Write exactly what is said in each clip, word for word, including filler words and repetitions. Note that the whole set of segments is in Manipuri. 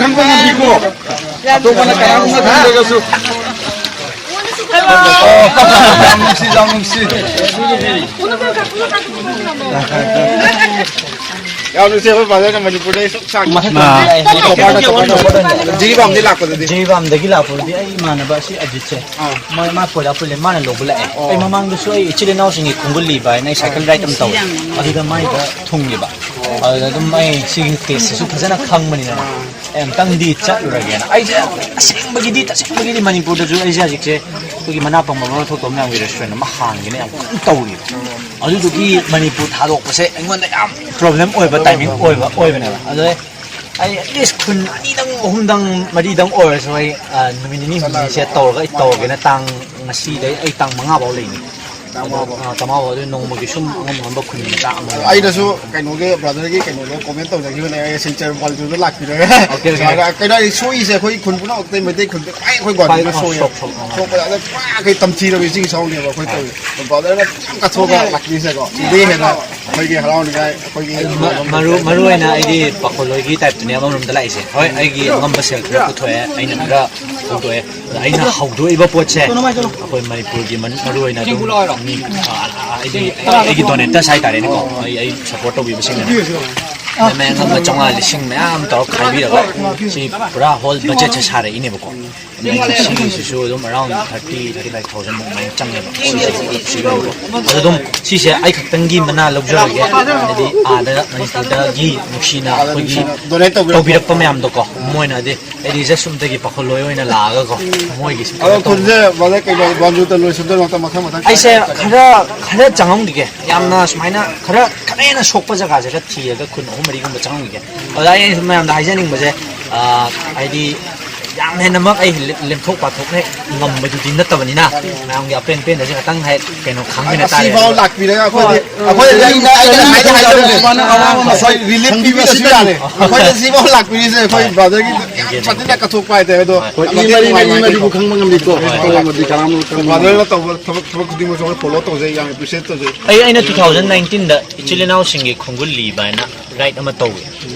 ꯈꯪꯕ ꯉꯝꯕꯤꯀꯣ꯫ ꯑꯇꯣꯞꯄꯅ ꯀꯅꯥꯒꯨꯝꯕ ꯈꯪꯗ꯭ꯔꯒꯁꯨ꯫ ꯑꯣ, ꯌꯥꯝ ꯅꯨꯡꯁꯤ, ꯌꯥꯝ ꯅꯨꯡꯁꯤ꯫ ꯌꯥꯝ ꯅꯨꯡꯁꯤ, ꯑꯩꯈꯣꯏ brotherꯅ ꯃꯅꯤꯄꯨꯔꯗ ꯁꯨꯛ ꯁꯥꯡꯅ꯫ ꯃꯊꯛꯇ ꯑꯥ꯫ ꯂꯩ, ꯍꯥꯏꯗꯤ ꯖꯤꯔꯤꯕꯥꯝꯗꯤ ꯂꯥꯛꯄꯗꯗꯤ꯫ ꯖꯤꯔꯤꯕꯥꯝꯗꯒꯤ ꯂꯥꯛꯄꯗꯨꯗꯤ ꯑꯩ ꯏꯃꯥꯟꯅꯕ ꯑꯁꯤ ꯑꯖꯤꯠꯁꯦ꯫ ꯑꯥ꯫ ꯃꯣꯏ, ꯃꯥ ꯄꯣꯂꯥ ꯄꯨꯜꯂꯦ, ꯃꯥꯅ ꯂꯧꯕ ꯂꯥꯛꯑꯦ꯫ ꯑꯣ꯫ ꯑꯩ ꯃꯃꯥꯡꯗꯁꯨ ꯑꯩ ꯏꯆꯤꯜ ꯏꯅꯥꯎꯁꯤꯡꯒꯤ ꯈꯣꯡꯒꯨꯜ ꯂꯤꯕ ꯍꯥꯏꯅ ꯑꯩ cycle ride ꯑꯃ ꯇꯧꯋꯦ꯫ ꯑꯗꯨꯗ ꯃꯥꯏꯗ ꯊꯨꯡꯉꯦꯕ꯫ ꯑꯗꯨꯗ ꯑꯗꯨꯝ ꯑꯩ ꯁꯤꯒꯤ tasteꯁꯤꯁꯨ ꯐꯖꯅ ꯈꯪꯕꯅꯤꯅ ꯑꯩ ꯑꯝꯇꯪꯗꯤ ꯆꯠꯂꯨꯔꯒꯦꯅ꯫ ꯑꯩꯁꯦ ꯑꯁꯦꯡꯕꯒꯤꯗꯤ, ꯇꯁꯦꯡꯕꯒꯤꯗꯤ ꯃꯅꯤꯄꯨꯔꯗꯁꯨ ꯑꯩꯁꯦ ꯍꯧꯖꯤꯛꯁꯦ ꯑꯩꯈꯣꯏꯒꯤ ꯃꯅꯥ ꯄꯪꯕ ꯃꯔꯣꯟ ꯊꯣꯛꯇꯕ ꯃꯌꯥꯝꯒꯤ restaurant ꯑꯃ ꯍꯥꯡꯒꯦꯅ ꯌꯥꯝ ꯀꯟꯅ ꯇꯧꯔꯤꯕ꯫ ꯑꯗꯨꯗꯨꯒꯤ ꯃꯅꯤꯄꯨꯔ ꯊꯥꯗꯣꯛꯄꯁꯦ ꯑꯩꯉꯣꯟꯗ ꯌꯥꯝ problem ꯑꯣꯏꯕ timing ꯑꯣꯏꯕ, ꯑꯣꯏꯕꯅꯦꯕ꯫ ꯑꯗꯣ ꯑꯩ at least ꯈꯨꯟ ꯑꯅꯤꯗꯪ, ꯑꯍꯨꯝꯗꯪ, ꯃꯔꯤꯗꯪ ꯑꯣꯏꯔꯁꯨ ꯑꯩ, ꯑ, ꯅꯨꯃꯤꯠ ꯅꯤꯅꯤ ꯍꯨꯝꯅꯤꯁꯦ ꯇꯧꯔꯒ ꯑꯩ ꯇꯧꯔꯒꯦꯅ ꯇꯥꯡ, ꯉꯁꯤꯗꯩ ꯑꯩ ꯇꯥꯡ ꯃꯉꯥ ꯐꯥꯎ ꯂꯩꯅꯤ꯫ ꯇꯥꯡ ꯃꯉꯥ ꯐꯥꯎ꯫ ꯑ, ꯇꯥꯡ ꯃꯉꯥ ꯐꯥꯎ ꯑꯗꯨ ꯅꯣꯡꯃꯒꯤ ꯁꯨꯝ ꯑꯉꯝ ꯑꯉꯝꯕ ꯈꯨꯟ ꯃꯆꯥ ꯑꯃ꯫ ꯑꯩꯅꯁꯨ ꯀꯩꯅꯣꯒꯤ brotherꯒꯤ ꯀꯩꯅꯣꯗ comment ꯇꯧꯖꯈꯤꯕꯅꯦ, ꯑꯩ ꯁꯤꯜꯆꯔ ꯃꯄꯥꯟ ꯂꯝꯗ ꯂꯥꯛꯄꯤꯔꯒ꯫ Okay, okay꯫ ꯁꯨꯃꯥꯏꯅ ꯀꯩꯅꯣ ꯑꯩ ꯁꯣꯛꯏꯁꯦ ꯑꯩꯈꯣꯏ ꯈꯨꯟ ꯄꯨꯝꯅꯃꯛꯇꯩ ꯃꯩꯇꯩ ꯈꯨꯟꯗ ꯈ꯭ꯋꯥꯏ ꯑꯩꯈꯣꯏ ꯒ꯭ꯋꯥꯗꯤꯅ ꯈ꯭ꯋꯥꯏ ꯁꯣꯛꯑꯦ꯫ ꯁꯣꯛ-, ꯁꯣꯛ-, ꯁꯣꯛꯄꯗ ꯑꯗ ꯄꯨꯔꯥ ꯀꯩ ꯇꯝꯊꯤꯔꯕ ꯏꯁꯤꯡ ꯏꯆꯥꯎꯅꯦꯕ ꯑꯩꯈꯣꯏ ꯇꯧꯔꯤꯁꯦ꯫ Brotherꯅ ꯌꯥꯝ ꯀꯠꯊꯣꯛꯑꯒ ꯂꯥꯛꯄꯤꯔꯤꯁꯦꯀꯣ꯫ ꯁꯤꯗꯩ ꯍꯦꯟꯅ ꯑꯩꯈꯣꯏꯒꯤ ꯍꯔꯥꯎꯅꯤꯡꯉꯥꯏ ꯑꯩꯈꯣꯏꯒꯤ ꯃ-, ꯃꯔꯨ-, ꯃꯔꯨ ꯑꯣꯏꯅ ꯑꯩꯗꯤ ꯄꯥꯈꯣꯟꯂꯣꯏꯒꯤ typeꯇꯅꯦ ꯑꯃꯔꯣꯝꯗ ꯂꯥꯛꯏꯁꯦ꯫ ꯍꯣꯏ, ꯑꯩꯒꯤ ꯑꯉꯝꯕ ꯁꯦꯜ ꯈꯔ ꯄꯨꯊꯣꯛꯑꯦ, ꯑꯩꯅ ꯈꯔ ꯍꯧꯗꯣꯛꯑꯦ꯫ ꯑꯗ ꯑꯩꯅ ꯍꯧꯗꯣꯛꯏꯕ ꯄꯣꯠꯁꯦ ꯑꯩꯈꯣꯏ ꯃꯅꯤꯄꯨꯔꯒꯤ ꯃꯅꯨꯡ, ꯃꯔꯨ ꯑꯣꯏꯅ ꯑꯗꯨꯝ ꯃꯤ, ꯑ, ꯑ, ꯑꯩꯗꯤ ꯑꯩꯒꯤ donateꯁ ꯍꯥꯏꯇꯥꯔꯦꯅꯦꯀꯣ, ꯑꯩ, ꯑꯩ support ꯇꯧꯕꯤꯕꯁꯤꯡꯅ ꯃꯌꯥꯝ ꯑꯃ ꯆꯥꯝꯃꯉꯥ ꯂꯤꯁꯤꯡ ꯃꯌꯥꯝ ꯇꯧꯔꯒ ꯈꯥꯏꯕꯤꯔꯒ ꯁꯤ ꯄꯨꯔꯥ whole budgetꯁꯦ ꯁꯥꯔꯛꯏꯅꯦꯕꯀꯣ꯫ ꯑꯗꯒꯤ ꯁꯤꯒꯤꯁꯤꯁꯨ ꯑꯗꯨꯝ around thirty, thirty five thousand ꯃꯨꯛ ꯑꯗꯨꯃꯥꯏꯅ ꯆꯪꯉꯦꯕ꯫ ꯁꯤꯁꯦ, ꯁꯤꯒꯤ ꯑꯣꯏꯕ꯫ ꯑꯗꯣ ꯑꯗꯨꯝ ꯁꯤꯁꯦ ꯑꯩ ꯈꯛꯇꯪꯒꯤ ꯃꯅꯥ ꯂꯧꯖꯔꯒꯦ꯫ ꯍꯥꯏꯗꯤ ꯑꯥꯗ ꯃꯅꯤꯄꯨꯔꯗꯒꯤ ꯅꯨꯡꯁꯤꯅ ꯑꯩꯈꯣꯏꯒꯤ ꯗꯣꯅꯦꯠ ꯇꯧꯕꯤꯔꯛꯄ꯫ ꯇꯧꯕꯤꯔꯛꯄ ꯃꯌꯥꯝꯗꯣꯀꯣ, ꯃꯣꯏꯅ ꯍꯥꯏꯗꯤ ꯑꯩꯗꯤ just ꯑꯝꯇꯒꯤ ꯄꯥꯈꯠꯂꯣꯏ ꯑꯣꯏꯅ ꯂꯥꯛꯑꯒꯀꯣ, ꯃꯣꯏꯒꯤꯁꯨ ꯑꯗꯣ ꯀꯩꯅꯣ ꯇꯧꯕ꯫ ꯈꯨꯟꯁꯦ ꯕ꯭ꯔꯗꯔ ꯀꯩꯅꯣ ꯋꯥꯟꯖꯨꯇ ꯂꯣꯏꯁꯤꯟꯗꯣꯏꯔꯣ? ꯅꯠꯇ꯭ꯔ ꯃꯈꯜ ꯃꯊꯪ ꯑꯩꯁꯦ ꯈꯔ, ꯈꯔ ꯆꯪꯉꯝꯈꯤꯒꯦ, ꯌꯥꯝꯅ ꯁꯨꯃꯥꯏꯅ ꯈꯔ, ꯈꯔ ꯍꯦꯟꯅ ꯁꯣꯛꯄ ꯖꯒꯥꯁꯦ ꯈꯔ ꯊꯤꯔꯒ ꯈꯨꯟ ꯑꯍꯨꯝ ꯃꯔꯤꯒꯨꯝꯕ ꯆꯪꯉꯝꯈꯤꯒꯦ꯫ ꯑꯗꯨꯗ ꯑꯩꯅ ꯁꯨꯝ ꯃꯌꯥꯝꯗ ꯍꯥꯏꯖꯅꯤꯡꯕꯁꯦ, ꯑꯥ, ꯍꯥꯏꯗꯤ ꯌꯥꯝ ꯍꯦꯟꯅꯃꯛ ꯑꯩ ꯂꯦ-, ꯂꯦꯝꯊꯣꯛ ꯄꯥꯊꯣꯛꯅ ꯍꯦꯛ ꯉꯝꯕꯗꯨꯗꯤ ꯅꯠꯇꯕꯅꯤꯅ, ꯃꯌꯥꯝꯒꯤ ꯑꯄꯦꯟ ꯄꯦꯟꯗꯁꯦ ꯈꯇꯪ ꯍꯦꯛ ꯀꯩꯅꯣ ꯈꯪꯃꯤꯟꯅ ꯇꯥꯔꯦ꯫ ꯑꯁꯤꯐꯥꯎ ꯂꯥꯛꯄꯤꯔꯒ ꯑꯩꯈꯣꯏꯗꯤ, ꯍꯣꯏ꯫ ꯑꯩꯈꯣꯏꯗꯤ ꯑꯩꯅ, ꯑꯩꯅ, ꯑꯩꯅ ꯍꯥꯏꯖꯕꯅꯦ꯫ ꯁꯨꯃꯥꯏꯅ ꯑꯋꯥꯕ ꯃꯁꯥꯏ ꯔꯤꯂꯤꯐ ꯄꯤꯕꯤꯔꯁꯨ ꯌꯥꯅꯤ꯫ ꯑꯩꯈꯣꯏꯗ ꯁꯤꯐꯥꯎ ꯂꯥꯛꯄꯤꯔꯤꯁꯦ ꯑꯩꯈꯣꯏ ꯕ꯭ꯔꯗꯔꯒꯤ ꯌꯥꯝ ꯁꯥꯊꯤꯅ ꯀꯠꯊꯣꯛꯄ ꯍꯥꯏꯇꯥꯔꯦ꯫ ꯑꯗꯣ ꯍꯣꯏ, ꯃꯤ ꯃꯔꯤ, ꯃꯔꯤ, ꯃꯔꯤꯕꯨ ꯈꯪꯕ ꯉꯝꯂꯤꯀꯣ꯫ ꯍꯣꯏ, ꯍꯣꯏ꯫ ꯇꯧꯔꯝꯃꯗꯤ ꯀꯅꯥꯝ ꯈꯪꯕ ꯉꯝꯂꯣꯏ꯫ ꯕ꯭ꯔꯗꯔꯅ ꯇꯧꯕ ꯊꯕꯛ, ꯊꯕꯛ ꯈꯨꯗꯤꯡꯃꯛꯁꯨ ꯑꯩꯈꯣꯏ ꯐꯣꯂꯣ ꯇꯧꯖꯩ, ꯌꯥꯝ ꯑꯦꯄ꯭ꯔꯤꯁꯤꯌꯦꯠ ꯇꯧꯖꯩ꯫ ꯑꯩ, ꯑꯩꯅ two thousand nineteenꯗ ꯏꯆꯤꯜ ꯏꯅꯥꯎꯁꯤꯡꯒꯤ ꯈꯣꯡꯒꯨꯜ ꯂꯤꯕ ꯍꯥꯏꯅ ꯔꯥꯏꯠ ꯑꯃ ꯇꯧꯋꯤ꯫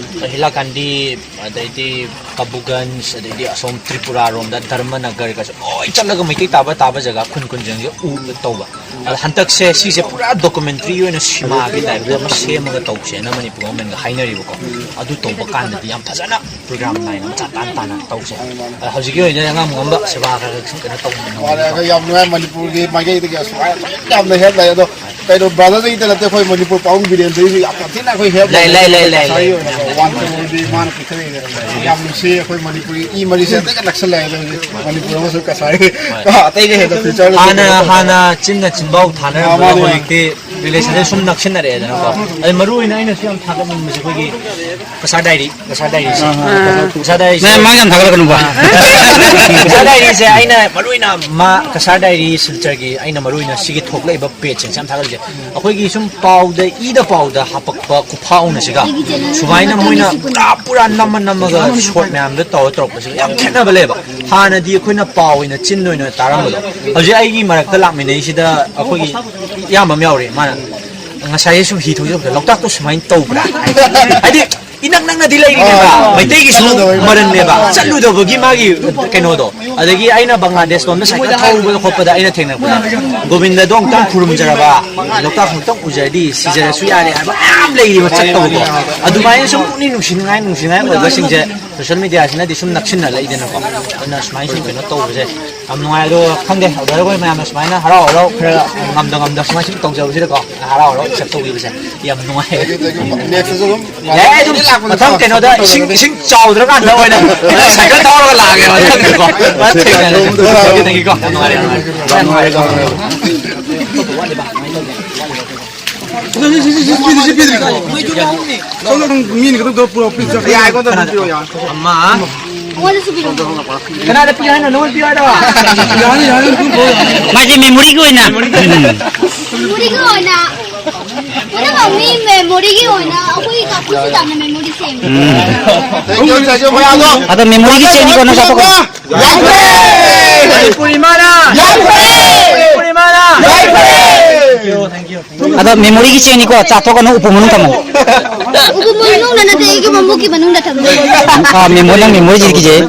ꯍꯤꯂꯥꯀꯥꯟꯗꯤ ꯑꯗꯩꯗꯤ ꯀꯕꯨꯒꯟꯖ, ꯑꯗꯩꯗꯤ ꯑꯁꯣꯝ ꯇ꯭ꯔꯤꯄꯨꯔꯥꯔꯣꯝꯗ ꯙꯔꯃꯅꯒꯔꯒꯁꯨ ꯂꯣꯏ ꯆꯠꯂꯒ ꯃꯩꯇꯩ ꯇꯥꯕ ꯇꯥꯕ ꯖꯒꯥ ꯈꯨꯟ ꯈꯨꯟꯁꯤꯡꯁꯦ ꯎꯕ ꯇꯧꯕ꯫ ꯑꯗꯣ ꯍꯟꯗꯛꯁꯦ ꯁꯤꯁꯦ ꯄꯨꯔꯥ ꯗꯣꯀꯨꯃꯦꯟꯇ꯭ꯔꯤ ꯑꯣꯏꯅ ꯁꯤꯃꯥꯒꯤ ꯇꯥꯏꯞꯇ ꯑꯃ ꯁꯦꯝꯃꯒ ꯇꯧꯁꯦꯅ ꯃꯅꯤꯄꯨꯔ ꯒꯣꯔꯃꯦꯟꯒ ꯍꯥꯏꯅꯔꯤꯕꯀꯣ꯫ ꯑꯗꯨ ꯇꯧꯕ ꯀꯥꯟꯗꯗꯤ ꯌꯥꯝ ꯐꯖꯅ ꯄ꯭ꯔꯣꯒ꯭ꯔꯥꯝ ꯅꯥꯏꯅ ꯃꯆꯥ ꯇꯥꯅ ꯇꯥꯅ ꯇꯧꯁꯦ꯫ ꯑꯗꯣ ꯍꯧꯖꯤꯛꯀꯤ ꯑꯣꯏꯅꯗꯤ ꯑꯉꯝ ꯑꯉꯝꯕ ꯁꯦꯕꯥ ꯈꯔ ꯈꯔ ꯁꯨꯝ ꯀꯩꯅꯣ ꯇꯧꯕ ꯃꯥꯅꯦ, ꯉꯝꯃꯦꯕꯀꯣ꯫ ꯑꯩꯈꯣꯏ ꯌꯥꯝ ꯅꯨꯡꯉꯥꯏ, ꯃꯅꯤꯄꯨꯔꯒꯤ ꯃꯥꯏꯀꯩꯗꯒꯤ ꯑꯁꯨꯃꯥꯏꯅ ꯌꯥꯝꯅ ꯍꯦꯜꯞ ꯂꯩ꯫ ꯑꯗꯣ ꯀꯩꯅꯣ, ꯕ꯭ꯔꯥꯗꯔꯗꯒꯤꯗ ꯅꯠꯇꯦ, ꯑꯩꯈꯣꯏ ꯃꯅꯤꯄꯨꯔ ꯄꯥꯕꯨꯡ ꯕꯤꯔꯦꯟꯗꯒꯤꯁꯨ ꯌꯥꯝ ꯌꯥꯝ ꯊꯤꯅ ꯑꯩꯈꯣꯏ ꯍꯦꯜꯞ ꯂꯩ, ꯂꯩ, ꯂꯩ, ꯂꯩ, ꯂꯩ, ꯉꯁꯥꯏꯒꯤ ꯂꯩ꯫ ꯑꯣꯏꯅꯀꯣ, ꯋꯥꯟ ꯀ꯭ꯔꯣꯔꯗꯤ ꯃꯥꯅ ꯄꯤꯊꯔꯛꯏꯅꯦ꯫ ꯌꯥꯝ ꯅꯨꯡꯁꯤ, ꯑꯩꯈꯣꯏ ꯃꯅꯤꯄꯨꯔꯤ ꯏ ꯃꯔꯤꯁꯦ ꯑꯝꯇꯒ ꯅꯛꯁꯜꯂꯛꯑꯦ꯫ ꯑꯗꯣ ꯍꯧꯖꯤꯛ ꯃꯅꯤꯄꯨꯔ ꯑꯃꯁꯨꯡ ꯀꯁꯥꯔꯒꯤ, ꯍꯣꯏ꯫ ꯑꯇꯩꯒ ꯍꯦꯟꯅ ꯐ꯭ꯌꯨꯆꯔꯗ ꯍꯥꯟꯅ, ꯍꯥꯟꯅ ꯆꯤꯟꯅ ꯆꯤꯟꯕꯥꯎ ꯊꯥꯅꯔꯝꯕꯗꯣ ꯃꯥꯅꯦ, ꯃꯥꯅꯦ꯫ ꯍꯧꯖꯤꯛꯇꯤ ꯔꯤꯂꯦꯁꯟꯁꯦ ꯁꯨꯝ ꯅꯛꯁꯤꯟꯅꯔꯛꯑꯦꯗꯅꯀꯣ꯫ ꯑꯗꯩ ꯃꯔꯨ ꯑꯣꯏꯅ ꯑꯩꯅ ꯁꯤ ꯌꯥꯝ ꯊꯥꯒꯠꯅꯤꯡꯕꯁꯦ ꯑꯩꯈꯣꯏꯒꯤ ꯀꯁꯥꯔ ꯗꯥꯏꯔꯤ, ꯀꯁꯥꯔ ꯗꯥꯏꯔꯤꯁꯦ꯫ ꯑꯥ꯫ ꯀꯁꯥꯔ ꯗꯥꯏꯔꯤꯁꯦ꯫ ꯃꯥ, ꯃꯥ ꯌꯥꯝ ꯊꯥꯒꯠꯂꯛꯀꯅꯨꯕ꯫ ꯀꯁꯥꯔ ꯗꯥꯏꯔꯤꯁꯦ ꯑꯩꯅ ꯃꯔꯨ ꯑꯣꯏꯅ ꯃꯥ ꯀꯁꯥꯔ ꯗꯥꯏꯔꯤ ꯁꯤꯜꯆꯔꯒꯤ ꯑꯩꯅ ꯃꯔꯨ ꯑꯣꯏꯅ ꯁꯤꯒꯤ ꯊꯣꯛꯂꯛꯏꯕ ꯄꯦꯖꯁꯤꯡꯁꯦ ꯌꯥꯝ ꯊꯥꯒꯠꯂꯤꯁꯦ꯫ ꯑꯩꯈꯣꯏꯒꯤ ꯁꯨꯝ ꯄꯥꯎꯗ, ꯏꯗ ꯄꯥꯎꯗ ꯍꯥꯄꯛꯄ ꯈꯨꯐꯥꯎꯅꯁꯤꯒ ꯁꯨꯃꯥꯏꯅ ꯃꯣꯏꯅ ꯄꯨꯔꯥ, ꯄꯨꯔꯥ ꯅꯝꯃ, ꯅꯝꯃꯒ ꯁꯣꯔꯠ ꯃꯌꯥꯝꯗ ꯇꯧꯔ ꯇꯧꯔꯛꯄꯁꯤꯒ ꯌꯥꯝ ꯈꯦꯠꯅꯕ ꯂꯩꯌꯦꯕ꯫ ꯍꯥꯟꯅꯗꯤ ꯑꯩꯈꯣꯏꯅ ꯄꯥꯎ ꯑꯣꯏꯅ ꯆꯤꯟ ꯑꯣꯏꯅ ꯇꯥꯔꯝꯕꯗꯣ, ꯍꯧꯖꯤꯛ ꯑꯩꯒꯤ ꯃꯔꯛꯇ ꯂꯥꯛꯃꯤꯟꯅꯩꯁꯤꯗ ꯑꯩꯈꯣꯏꯒꯤ ꯏꯌꯥꯝꯕ ꯑꯃ ꯌꯥꯎꯔꯤ꯫ ꯃꯥꯅ ꯉꯁꯥꯏ ꯁꯨꯝ ꯍꯤ ꯊꯧꯖꯤꯜꯂꯛꯄꯗ, "ꯂꯣꯛꯇꯥꯛꯇꯣ ꯁꯨꯃꯥꯏꯅ ꯇꯧꯕ꯭ꯔꯥ?" ꯍꯥꯏꯗꯤ ꯏꯅꯛ ꯅꯛꯅꯗꯤ ꯂꯩꯔꯤꯅꯦꯕ, ꯑꯥ, ꯃꯩꯇꯩꯒꯤꯁꯨ ꯆꯠꯂꯨꯗꯕ꯫ ꯃꯔꯟꯅꯦꯕ, ꯆꯠꯂꯨꯗꯕꯒꯤ ꯃꯥꯒꯤ ꯀꯩꯅꯣꯗꯣ꯫ ꯑꯗꯒꯤ ꯑꯩꯅ ꯕꯪꯒ꯭ꯂꯥꯗꯦꯁ ꯂꯣꯝꯗ ꯁꯥꯏꯀꯜ ꯊꯧꯕꯗ ꯈꯣꯠꯄꯗ ꯑꯩꯅ ꯊꯦꯡꯅꯔꯛꯄꯗ, "ꯒꯣꯕꯤꯟꯗꯗꯣ ꯑꯃꯨꯛꯇꯪ ꯈꯨꯔꯨꯝꯖꯔꯕ, ꯂꯣꯛꯇꯥꯛ ꯑꯃꯨꯛꯇꯪ ꯎꯖꯔꯗꯤ ꯁꯤꯖꯔꯁꯨ ꯌꯥꯔꯦ" ꯍꯥꯏꯕ ꯃꯌꯥꯝ ꯂꯩꯔꯤꯕ ꯆꯠꯇꯕꯀꯣ꯫ ꯑꯗꯨꯃꯥꯏꯅ ꯁꯨꯝ ꯄꯨꯛꯅꯤꯡ ꯅꯨꯡꯁꯤꯅꯤꯡꯉꯥꯏ, ꯅꯨꯡꯁꯤꯅꯤꯡꯉꯥꯏ ꯑꯣꯏꯕꯁꯤꯡꯁꯦ ꯁꯣꯁꯦꯜ ꯃꯦꯗꯤꯌꯥꯁꯤꯅꯗꯤ ꯁꯨꯝ ꯅꯛꯁꯤꯟꯅ ꯂꯩꯗꯅꯀꯣ꯫ ꯑꯗꯨꯅ ꯁꯨꯃꯥꯏꯅ ꯁꯨꯝ ꯀꯩꯅꯣ ꯇꯧꯕꯁꯦ ꯌꯥꯝ ꯅꯨꯡꯉꯥꯏ꯫ ꯑꯗꯣ ꯈꯪꯗꯦ, ꯑꯗꯨꯗ ꯑꯩꯈꯣꯏ ꯃꯌꯥꯝꯅ ꯁꯨꯃꯥꯏꯅ ꯍꯔꯥꯎ ꯍꯔꯥꯎ ꯈꯔ ꯉꯝꯗ ꯉꯝꯗ ꯁꯨꯃꯥꯏꯅ ꯁꯨꯝ ꯇꯧꯖꯕꯁꯤꯗꯀꯣ, ꯍꯔꯥꯎ ꯍꯔꯥꯎ ꯑꯦꯛꯁꯦꯞ ꯇꯧꯕꯤꯕꯁꯦ ꯌꯥꯝ ꯅꯨꯡꯉꯥꯏ꯫ ꯅꯦꯛꯁꯇꯁꯨ ꯑꯗꯨꯝ ꯌꯥꯏ, ꯑꯗꯨꯝ ꯃꯊꯪ ꯀꯩꯅꯣꯗ ꯏꯁꯤꯡ, ꯏꯁꯤꯡ ꯆꯥꯎꯗ꯭ꯔꯀꯥꯟꯗ ꯑꯣꯏꯅ ꯁꯥꯏꯀꯜ ꯊꯧꯔꯒ ꯂꯥꯛꯑꯒꯦ ꯃꯊꯪꯗꯀꯣ꯫ ꯃꯊꯪ ꯊꯦꯡꯅꯔꯁꯦ꯫ Thank you, thank you ꯀꯣ꯫ ꯌꯥꯝ ꯅꯨꯡꯉꯥꯏꯔꯦ, ꯌꯥꯝ ꯅꯨꯡꯉꯥꯏꯔꯦ꯫ ꯁꯤ, ꯁꯤ, ꯁꯤ, ꯁꯤ ꯄꯤꯗ꯭ꯔꯤ, ꯁꯤ ꯄꯤꯗ꯭ꯔꯤ꯫ ꯁꯣꯝꯗ ꯑꯗꯨꯝ ꯃꯤꯅ ꯀꯩꯅꯣ ꯇꯧꯔ ꯄꯨꯔꯛꯑꯣ, please꯫ ꯌꯥꯏ, ꯑꯩꯉꯣꯟꯗ ꯑꯗꯨꯝ ꯄꯤꯔꯛꯑꯣ, ꯌꯥꯔꯦ꯫ ꯑꯃ꯫ ꯑꯩꯉꯣꯟꯗꯁꯨ ꯄꯤꯔꯛꯑꯣ꯫ ꯀꯅꯥꯗ ꯄꯤꯌꯨ ꯍꯥꯏꯅꯣ? ꯅꯉꯣꯟꯗ ꯄꯤꯌꯨ ꯍꯥꯏꯔꯣ? ꯌꯥꯅꯤ, ꯌꯥꯅꯤ, ꯑꯗꯨꯝ ꯄꯨꯔꯛꯑꯣ꯫ ꯃꯥꯒꯤ ꯃꯦꯃꯣꯔꯤꯒꯤ ꯑꯣꯏꯅ꯫ ꯎꯝ꯫ ꯃꯦꯃꯣꯔꯤꯒꯤ ꯑꯣꯏꯅ꯫ ꯄꯨꯝꯅꯃꯛ ꯃꯤ ꯃꯦꯃꯣꯔꯤꯒꯤ ꯑꯣꯏꯅ ꯑꯩꯈꯣꯏ ꯀꯥꯀꯨꯁꯨ ꯇꯥꯟꯅ ꯃꯦꯃꯣꯔꯤ ꯁꯦꯝꯃꯤ꯫ ꯎꯝ꯫ Thank you, thank you, ꯃꯌꯥꯝꯗꯣ꯫ ꯑꯗꯣ ꯃꯦꯃꯣꯔꯤꯒꯤ ꯆꯦꯟꯅꯤꯀꯣ ꯅꯪ ꯆꯠꯊꯣꯛꯀꯅꯨ꯫ ꯌꯥꯝ ꯐꯔꯦ! ꯃꯅꯤꯄꯨꯔꯤ ꯃꯥꯅ! ꯌꯥꯝ ꯐꯔꯦ! ꯃꯅꯤꯄꯨꯔꯤ ꯃꯥꯅ! ꯌꯥꯝ ꯐꯔꯦ! ꯑꯗꯣ ꯃꯦꯃꯣꯔꯤꯒꯤ ꯆꯦꯡꯅꯤꯀꯣ, ꯆꯥꯊꯣꯛꯀꯅꯨ, ꯎꯄꯨ ꯃꯅꯨꯡ ꯊꯝꯃꯣ꯫ ꯎꯄꯨ ꯃꯅꯨꯡꯗ ꯅꯠꯇꯦ, ꯑꯩꯒꯤ ꯃꯃꯨꯛꯀꯤ ꯃꯅꯨꯡꯗ ꯊꯝꯃꯦ꯫ ꯑꯥ, ꯃꯦꯃꯣꯔꯤ, ꯅꯪ ꯃꯦꯃꯣꯔꯤꯁꯤꯗꯤ ꯀꯤꯖꯩ꯫